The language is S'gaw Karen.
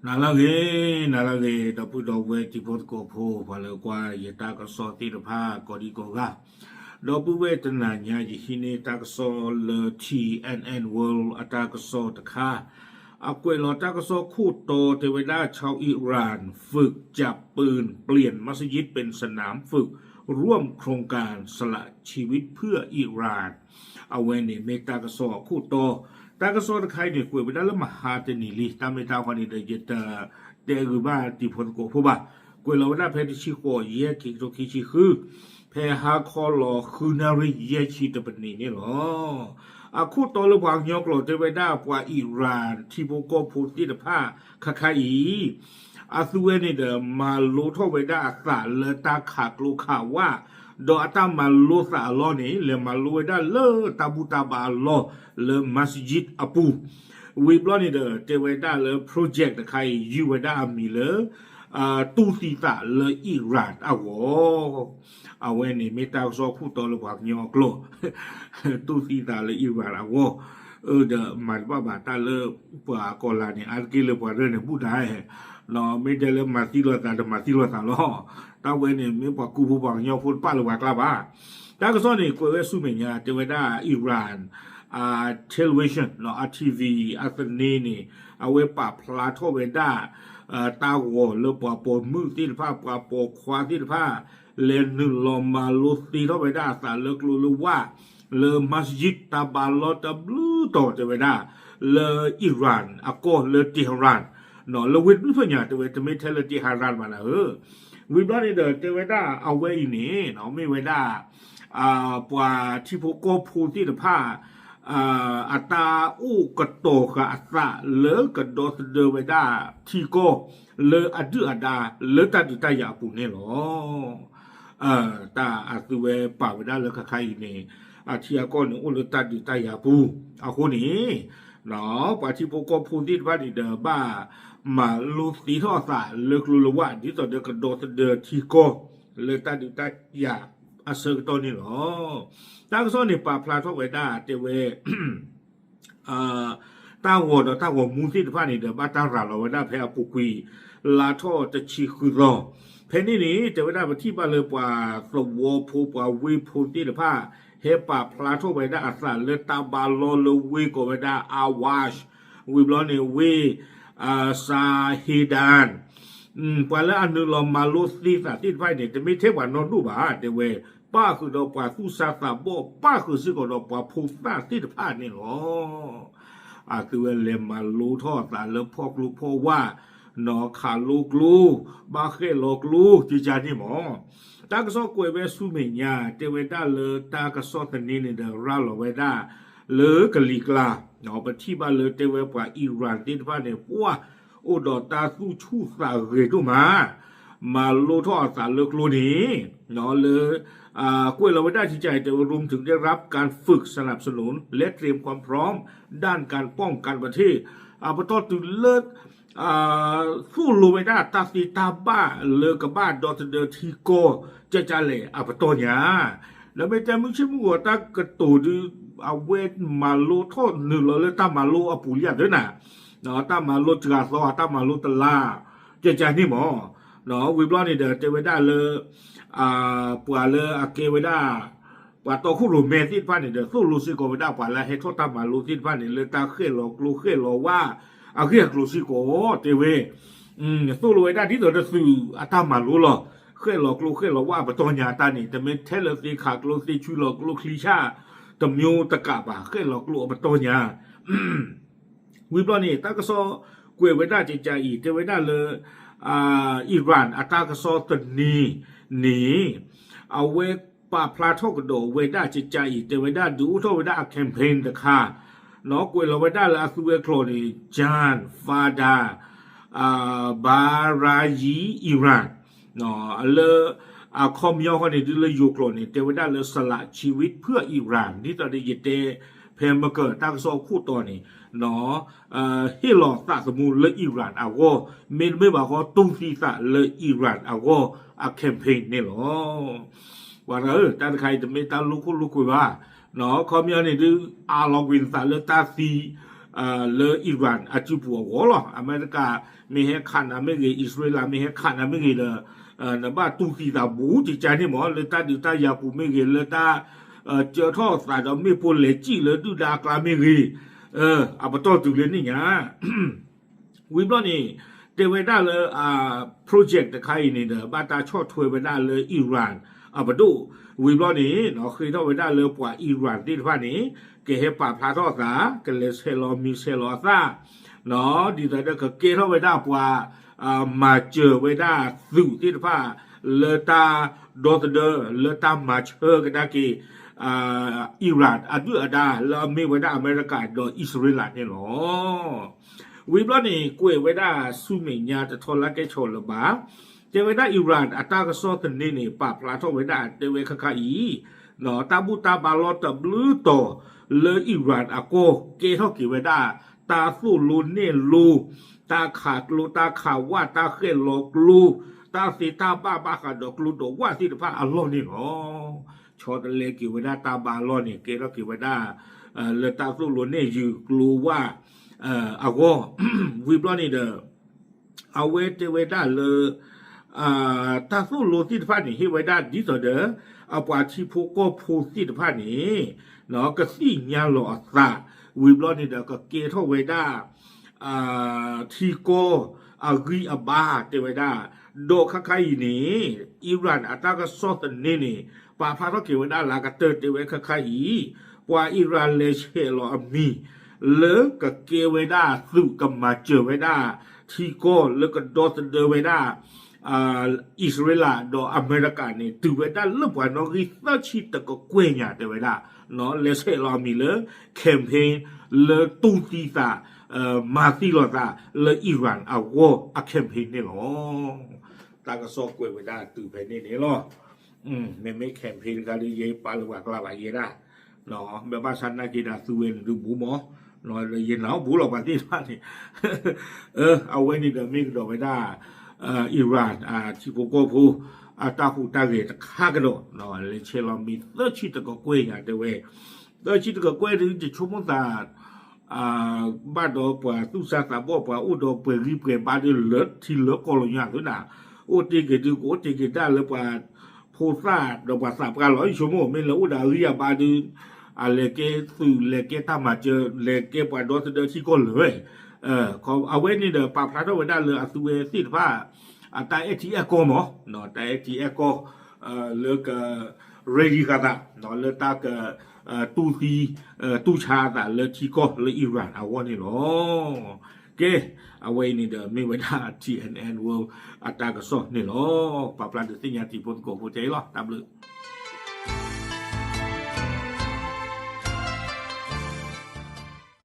နၤလၢအဂ့ၤ, နၤလၢအဂ့ၤ, ဒီပုၢ်ဒီဝဲၢ်တံၤဖိသကိးဖိ ပှၤလၢကွၢ်ယတၢ်ကစီၣ်သ့ၣ်တဖၣ်ကိးဒံကိးဂၤ, ဒီပုၢ်ဝဲၢ်တနၤညါ ယဟံးန့ၢ်တၢ်ကစီၣ်လၢ T N N World အတၢ်ကစီၣ်တခါ, အကွဲးလီၤတၢ်ကစီၣ်ခိၣ်တီတဲဝဲဒၣ် ชาวอิหร่านฝึกจับปืน เปลี่ยนมัสยิดเป็นสนามฝึก ร่วมโครงการสละชีวิตเพื่ออิหร่าน အဝဲန့ၣ်မ့ၢ်တၢ်ကစီၣ်အခိၣ်တီ, တၢ်ကစီၣ်တခါအံၤန့ၣ် ကွဲးဝဲဒၣ်လၢမဟါတနံၤလံ, တၢ်မ့ၢ်တၢ်ဃီန့ၣ်ဒီး ယတတဲဂ့ၤဘၣ်တံၤဖိသကိးဖိဘၣ်, ကွဲးလီၤဝဲဒၣ်ဖဲတဆံဃိး ယဲၢ် ခံကထိခံဆံဃု, ဖဲဟါခီလီၤဃုနၣ်ရံၣ်ယဲၢ်ဆံတပနံးန့ၣ်လီၤ. အခိၣ်တီလၢပှၤကညီကျိာ်တဲဝဲဒၣ် ပှၤအံၣ်ရၣ်ထံဖိကီၢ်ဖိသ့ၣ်တဖၣ်ခါခါအံၤ အသုဝဲန့ၣ်ဒီး မၤလိထီၣ်ဝဲဒၣ်အသးလၢတၢ်ခးကျိခးဝၣ်, ဒီးအတၢ်မၤလိသးအလီၢ်န့ၣ် လဲၤမၤလိဝဲဒၣ်လၢတၢ်ဘူၣ်တၢ်ဘါအလီၢ်လၢ masjid အပူၤ, ဝံၤဘျီန့ၣ်ဒီး တဲဝဲဒၣ်လၢ project တခါအံၤ ယုၢ်ဝဲဒၣ်အမံၤလၢ တူၢ်သံသးလၢအံၣ်ရၣ်အဂီၢ်, အဝဲန့ၣ်မ့ၢ်တၢ်ကစီၣ်ခိၣ်တီလၢပှၤကညီအကျိာ် တူၢ်သံသးလၢအံၣ်ရၣ်အဂီၢ်, အၢ ဒီးမၤတဘၣ်ဘၣ်တၢ်လၢပှၤကီၢ်လါန့ၣ် အါတက့ၢ်လၢပှၤရၢၢ်န့ၣ် ဘူၣ်ဒါ, မ့ၢ်တဲလၢမၤသံလိာ်သးဒီးမၤသံလိာ်သးလီၤ, တၢ်ဝဲန့ၣ်မ့ၢ်ပှၤကူဖိပှၤကညီဖိတပာ်လၢပှၤကျါဘၣ်, တၢ်ကစီၣ်န့ၣ် ကွဲးဝဲဆူမဲာ်ညါ တဲဝဲဒၣ် Iran television အ T V အသန့န့ၣ် အဝဲပာ်ဖျါထီၣ်ဝဲဒၣ် တၢ်ဂီၤလၢပှၤပိာ်မုၣ်သ့ၣ်တဖၣ် ပှၤပိာ်ခွါသ့ၣ်တဖၣ် လဲၤနုာ်လီၤမၤလိသ့ထီၣ်ဝဲဒၣ်အသးလၢကျိလၢဝၣ် လၢ masjid တၢ်ဘါလီတဘျုးတီၤတဲဝဲဒၣ် လၢ Iran အကီၢ်လၢ Tehran လၢဝ့ၢ်တဘျုးဖျၢၣ်ညါ တဲဝဲတမ့ၢ်ထဲလၢ Tehran ဘၣ်နၤဧၢ, ဝံၤဘျီန့ၣ်ဒီး တဲဝဲဒၣ်အဝဲအံၤန့ၣ် မ့ၢ်ဝဲဒၣ် ပှၤထံဖိကီၢ်ဖိသ့ၣ်တဖၣ် အတၢ်အိၣ်ကတီၤဃာ်အသးလၢကဒီသဒၢဝဲဒၣ်ထံကီၢ် လၢအဒုၣ်အဒါလၢတၢ်ဒုးတၢ်ယၤအပူၤန့ၣ်လီၤ. တၢ်အသုဝဲပာ်ဝဲဒၣ်လၢခါခါအံၤန့ၣ် အထံအကီၢ်န့ၣ်အိၣ်လၢတၢ်ဒုးတၢ်ယၤပူၤ, အဃိန့ၣ် ပှၤထံဖိကီၢ်ဖိသ့ၣ်တဖၣ်န့ၣ်ဒီး ဘၣ်မၤလိသ့ထီၣ်အသးလၢကျိလၢဝၣ် ဒ်သိးဒီးကဒီသဒၢထံကီၢ် လၢတၢ်ဒုးတၢ်ယၤအဆၢကတီၢ်န့ၣ်လီၤ. တၢ်ကစီၣ်န့ၣ်ပာ်ဖျါထီၣ်ဝဲဒၣ်တဲဝဲ တၢ်ဂီၤဒီးတၢ်ဂီၤမူသ့ၣ်တဖၣ်န့ၣ်ဒီး ဘၣ်တၢ်ရၤလီၤဝဲဒၣ်ဖဲအပူၤကွံာ် လါထီၣ်တဆံဃုသီ, ဖဲန့ၣ်န့ၣ် တဲဝဲဒၣ်ပထံၣ်ဘၣ်လၢပှၤသဝီဖိပှၤဝ့ၢ်ဖိသ့ၣ်တဖၣ် ဟဲပာ်ဖျါထီၣ်ဝဲဒၣ်အသးလၢတၢ်ဘါလီလၢဝ့ၢ်ကိးဝဲဒၣ် Awash, ဝံၤဘျီန့ၣ်ဝ့ၢ် Sahedan ပှၤလၢအနုာ်လီၤမၤလိသ့သးသ့ၣ်တဖၣ်အံၤန့ၣ် တမ့ၢ်ထဲပှၤနီၢ်ဒိၣ်ဘၣ် တဲဝဲ, ပၣ်ဃုာ်ဒီးပှၤသူၣ်စၢ်သးဘီၣ် ပၣ်ဃုာ်စ့ၢ်ကီးဒီးပှၤဖိသၣ်သ့ၣ်တဖၣ်န့ၣ်လီၤ. အသုဝဲလဲၤမၤလိထီၣ်အသးလၢဖီၣ်ကျိဖီၣ်ဝၣ်, နီၢ်ခးလိကျိ, ဘၣ်ဃဲၣ်လီၤကျိ ကကန့ၣ်မး, တၢ်ကစီၣ်ကွဲးဝဲဆူမဲာ်ညါ တဲဝဲဒၣ်လၢတၢ်ကစီၣ်သန့န့ၣ်ဒီး ရၤလီၤဝဲဒၣ် လၢကလံၤကျါ, ပထံၣ်ဘၣ်လၢတဲဝဲပှၤအံရၣ်သ့ၣ်တဖၣ်န့ၣ် ပှၢ် အိၣ်ဒီးတၢ်သူၣ်ဆူၣ်သးဂဲၤဒိၣ်မး, မၤလိထီၣ်အသးလၢကျိန့ၣ် လၢ ကွဲးလီၤဝဲဒၣ်ကကန့ၣ် တဲဝဲ รวมถึงได้รับการฝึกสนับสนุนและเตรียมความพร้อมด้านการป้องกันประเทศ အပတီၢ်တုၤလၢ သိၣ်လိဝဲဒၣ်တၢ်သ့တၢ်ဘၣ်လၢကဘၣ်ဒီသဒၢထံကီၢ် ကကလဲၣ်အပတီၢ်ညါ, ဒီးမ့ၢ်တဲမုၢ်ဆ့ၣ်မုၢ်ဂီၤတၢ်ကတိၤဒုး အဝဲမၤလိထီၣ်နုာ်လီၤလၢတၢ်မၤလိအပူၤလံဧါသ့နၤ, တၢ်မၤလိတဂၤသီ တၢ်မၤလိတလါ ကကန့ၣ်မး, ဝံၤဘျီန့ၣ်ဒီးတဲဝဲဒၣ်လၢ ပှၤလၢအကဲဝဲဒၣ် ပှၤတီခိၣ်ရိၣ်မဲသ့ၣ်တဖၣ်န့ၣ်ဒီး သိၣ်လိစ့ၢ်ကီးဝဲဒၣ်ပှၤလၢဟဲထီၣ်တၢ်မၤလိသ့ၣ်တဖၣ်န့ၣ် လၢတၢ်ဃဲၣ်လီၤကျိဃဲၣ်လီၤဝၣ် အဂ့ၢ်အကျိၤစ့ၢ်ကီးတဲဝဲ, သိၣ်လိဝဲဒၣ်ဒ်သိးဒီးသုးအတၢ်မၤလိလီၤ. ဃဲၣ်လီၤကျိဃဲၣ်လီၤဝၣ်အပတီၢ်ညါတၢ်န့ၣ် တမ့ၢ်ထဲလၢသ့ခးကျိသ့ဆူလီၤကျိချံဆၣ် တမျိုးတကးဘၣ် ဃဲၣ်လီၤကျိအပတီၢ်ညါ ဝံၤဘျီန့ၣ် တၢ်ကစီၣ်ကွဲးဝဲဒၣ်ကကအံၤ တဲဝဲဒၣ်လၢ Iran အတၢ်ကစီၣ်သန့န့ၣ် အဝဲပာ်ဖျါထီၣ်ကဒီးဝဲဒၣ်ကကအံၤ တဲဝဲဒၣ်ဒုးအိၣ်ထီၣ်ဝဲဒၣ်အ campaign တခါ, ကွဲးလီၤဝဲဒၣ်လၢအသုဝဲကျိာ်န့ၣ် Jan Fada Barayi Iran လၢအခီပညီဃီန့ၣ် ဒ်လၢယိၤကျိာ်န့ၣ် တဲဝဲဒၣ်လၢ สละชีวิตเพื่ออิหร่าน ဒ်သိးဒီးယတဲ ဖဲမကၢၢ်တၢ်ကစီၣ်အခိၣ်တီန့ၣ် ဟ့ၣ်လီၤသးသမူလၢအံရၣ်အဂီၢ်, မ့တမ့ၢ်ဘၣ်ဃီ တူၢ်သံသးလၢအံရၣ်အဂီၢ် အ campaign န့ၣ်လီၤ. ပှၤတဂၤဧၢ, တၢ်တခါအံၤတမ့ၢ်တၢ်လိၣ်ခိၣ်လိၣ်ကွဲဘၣ်, ခီပညီန့ၣ်ဒုး အးလီၤကွံာ်နသးလၢတၢ်သံ လၢ Iran အစုပူၤအဂီၢ်လီၤ. အမဲရကၤမ့ၢ်ဟဲခးနၤမ့ၢ်ဂ့ၤ, အံၣ်စရ့လးမ့ၢ်ဟဲခးနၤမ့ၢ်ဂ့ၤဒီး နဘၣ်တူၢ်သံသးဘူးကကါန့ၣ်မး လၢတၢ်ဒုးတၢ်ယၤပူၤမ့ၢ်ဂ့ၤ, လၢတၢ်ကၢထီၣ်သးဒီးမ့ၣ်ပိၢ်လဲၤစံၣ်လၢဒုၣ်ဒါအကျါမ့ၢ်ဂ့ၤ, အပတီၢ်တုၤလၢန့ၣ်ညါ ဝံၤဘျီန့ၣ် တဲဝဲဒၣ်လၢ project တခါအံၤန့ၣ်ဒီး ဘၣ်တၢ်ဆီၣ်ထွဲဝဲဒၣ်လၢ Iran အပဒိၣ်, ဝံၤဘျီန့ၣ် ဃ့ထီၣ်ဝဲဒၣ်လၢပှၤ Iran သ့ၣ်တဖၣ်န့ၣ် ကဟဲပာ်ဖျါထီၣ်အသး ကလဲၤဆဲးလီၤမံၤဆဲးလီၤအသး ဒ်သိးဒီးကကဲထီၣ်ဝဲဒၣ်ပှၤ မၤစၢၤဝဲဒၣ်သုးသ့ၣ်တဖၣ် လၢတၢ်ဒီသဒၢ လၢတၢ်မၤဆၢကဒါက့ၤ Iran အဒုၣ်အဒါ လၢအမ့ၢ်ဝဲဒၣ်အမဲရကၤဒီးအံၣ်စရ့လးန့ၣ်လီၤ. ဝံၤဘျီန့ၣ် ကွဲးဝဲဒၣ်ဆူမဲာ်ညါတထီလၢကဲဆီၣ်လၢၤဘၣ်, တဲဝဲဒၣ် Iran အတၢ်ကစီၣ်သန့န့ၣ် ပာ်ဖျါထီၣ်ဝဲဒၣ်တဲဝဲခါခါအံၤ တၢ်ဘူၣ်တၢ်ဘါလီၢ်တဘျုးတီၤလၢ Iran အကီၢ် ကဲထီၣ်က့ၤဝဲဒၣ် တၢ်သိၣ်လိနဲၣ်လိ တၢ်ခးကျိတၢ်ခးဝၣ် တၢ်ဃဲၣ်လီၤကျိ တၢ်သ့တၢ်ဘၣ်ဘၣ်ဃးဒီးကျိဒီးဝၣ်သ့ၣ်တဖၣ်အလီၢ်န့ၣ်လီၤ. ဆီတလဲက့ၤဝဲဒၣ်တၢ်ဘါလီၢ်န့ၣ် ကဲထီၣ်က့ၤဝဲဒၣ် လၢတၢ်သိၣ်လိနဲၣ်ယုၤကျိဝၣ် အဂီၢ်, ဝံၤဘျီန့ၣ်ဒီး အဝဲတဲဝဲဒၣ်လၢ တၢ်သိၣ်လိသ့ၣ်တဖၣ်န့ၣ် ဟ့ၣ်ဝဲဒၣ်ဒ်သိးဒီး အပှၤထံဖိကီၢ်ဖိသ့ၣ်တဖၣ်န့ၣ် ကသ့ၣ်ညါလီၤအသး, ဝံၤဘျီန့ၣ်ဒီးကကဲထီၣ်ဝဲဒၣ် ထံကီၢ်အဂံၢ်အဘါတဲဝဲဒၣ်, ဒီးခါခါအံၤန့ၣ် Iran အတၢ်ကစီၣ်သန့န့ၣ် ပာ်ဖျါထီၣ်က့ၤဝဲဒၣ်လၢကတၢၢ်တဲဝဲခါခါအံၤ, ပှၤ Iran လဲၤဆဲးလီၤအမံၤ လၢကကဲဝဲဒၣ်သုးကမၤစၢၤဝဲဒၣ် ထံကီၢ်လၢကဒီသဒၢဝဲဒၣ် အံၣ်စရ့လးဒီးအမဲရကၤန့ၣ် တုၤဝဲဒၣ်လၢပှၤနီၣ်ဂံၢ်သၢဆံတကကွဲၢ်ညါတဲဝဲဒၣ်, လဲၤဆဲးလီၤအမံၤလၢ campaign လၢတူၢ်သံသး မၤသံလီၤသးလၢ Iran အဂီၢ်အ campaign န့ၣ်လီၤ. တၢ်ကစီၣ်ကွဲးဝဲဒၣ်တုၤဖဲန့ၣ်န့ၣ်လီၤ. မ့မ့ၢ် campaign တခါဒီး ယဲပာ်လၢပှၤကျါဘၣ်ယဲဒၣ်, မ့ၢ်ဘၣ်ဆၣ်နာ်က့ၤဒီးသုဝဲန့ၣ်ဒုးဘူးမး, ယနာ်ဘူးလီၤပှၤသ့ၣ်တဖၣ်န့ၣ်, အဝဲန့ၣ်ဒီးမ့ၢ်ကဒီးဝဲဒၣ် Iran ထံဖိကီၢ်ဖိ အတၢ်ဟူးတၢ်ဂဲၤတခါကဒီး, လဲၤဆဲးလီၤမံၤသၢဆံတကကွဲၢ်ညါတဲဝဲ, သၢဆံတကကွဲၢ်ဒုး ယဆိကမိၣ်သး ဘၣ်ဒီးပှၤသူၣ်စၢ်သးဘီၣ် ပှၤအိၣ်ဒီးပှဲၤဂံၢ်ပှဲၤဘါဒုး လၢထံလၢကီၢ်လီၤညါသုနၤ, အိၣ်တ့ၢ်က့ၤဒုး ကအိၣ်တ့ၢ်က့ၤဒၣ်လၢပှၤဖိသၣ်ဒီးပှၤသးပှၢ်လီၤ. ယဆိကမိၣ် မ့ၢ်လၢအိၣ်ဒီးအဂံၢ်အဘါဒုး အလဲၤကဲသုး လဲၤကဲတၢ်မၤစၢၤ လဲၤကဲပှၤဒီသဒၢထံကီၢ်လၢာ်ဝဲ, အဝဲန့ၣ်ဒီး ပာ်ဖျါထီၣ်ဝဲဒၣ်လၢအသုဝဲသ့ၣ်တဖၣ် အတၢ်အဲၣ်ထံအဲၣ်ကီၢ်မး, တၢ်အဲၣ်ထံအဲၣ်ကီၢ် လၢက ready ဃာ်သး လၢတၢ်က တူၢ်သံ တူၢ်ဆါအသးလၢထံကီၢ်လၢ Iran အဂီၢ်န့ၣ်လီၤ. ကဲ, အဝဲအံၤန့ၣ်ဒီးမ့ၢ်ဝဲဒၣ် T N N World အတၢ်ကစီၣ်န့ၣ်လီၤ. ပာ်ဖျါဒုးသ့ၣ်ညါတံၤဖိသကိးဖိထဲအံၤလီၤ. တၢ်ဘျုး